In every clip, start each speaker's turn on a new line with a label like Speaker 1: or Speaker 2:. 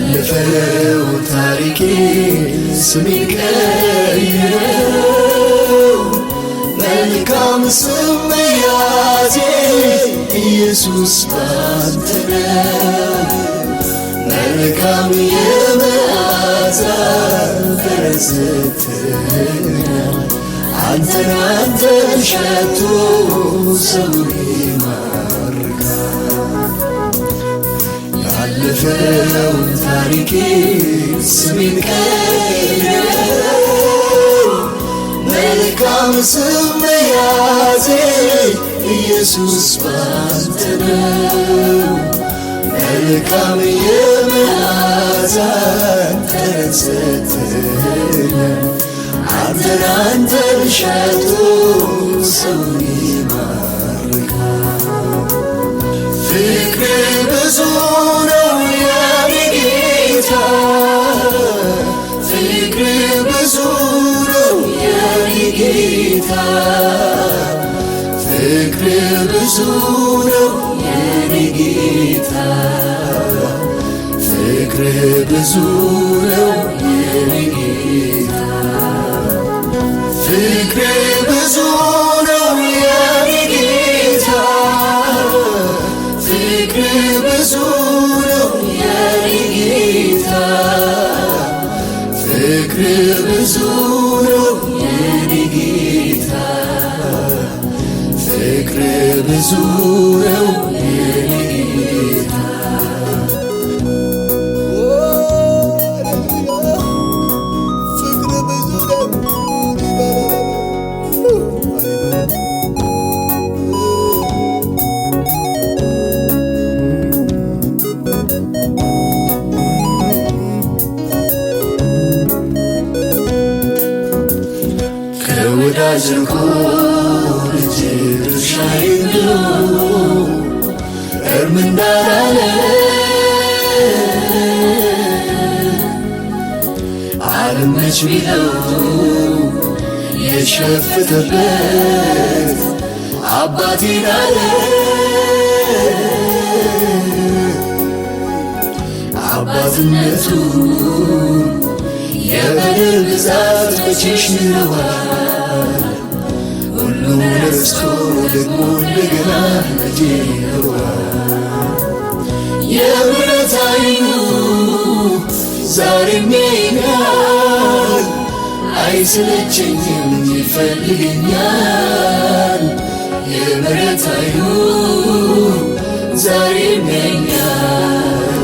Speaker 1: ያለፈው ታሪኬ ስሜን ቀይረው፣ መልካም ስም መያዜ ኢየሱስ ባንተ ነው። መልካም የመዓዛ ጠረን ሰጥተኸኛል፣ አንተን አንተን ሸቶ ሰውን ይማርካል። ያለፈውን ታሪኬ ስሜን ቀይረው፣ መልካም ስም መያዜ ኢየሱስ ባንተ ነው። መልካም የመዓዛ ጠረን ሰጥተኸኛል፣ አንተን አንተን ሸቶ ሰውን ይማርካል። ፍቅር ብዙ ነው የኔ ጌታ፣ ፍቅር ብዙ ነው የኔ ጌታ፣ ፍቅር ብዙ ነው የኔ ጌታ፣ ፍቅር ብዙ ነው የኔ ጌታ፣ ፍቅር ብዙ ነው የኔ ጌታ፣ ፍቅር ብዙ ነው የኔ ጌታ፣ ፍቅር ብዙ ነው የኔ ጌታ፣ ፍቅር ብዙ ነው የኔ ጌታ።
Speaker 2: ፍቅር ብዙ ነው።
Speaker 1: ከወዳጅ ርቆ ልጅ ድርሻዬን ብሎ እርም እንዳላለ፣ አልመች ቢለው የሸፍተበት አባቴን አለ። አባትነቱ የበደል ብዛት መቼ ይሽረዋል? ሁሉን ረስቶ ደግሞ እንደገና ልጄ ይለዋል። የምሕረት ዓይኑ ዛሬም ያየኛል፣ አይሰለቸኝም ይፈልገኛል። የምሕረት ዓይኑ ዛሬም ያየኛል፣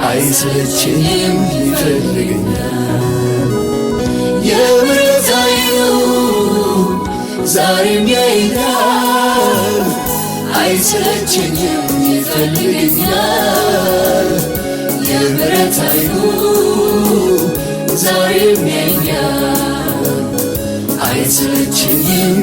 Speaker 1: አይሰለቸኝም ይፈልገኛል። የምሕረት ዓይኑ ዛሬም ያየኛል፣ አይሰለቸኝም ይፈልገኛል። የምሕረት ዓይኑ ዛሬም ያየኛል፣ አይሰለቸኝም።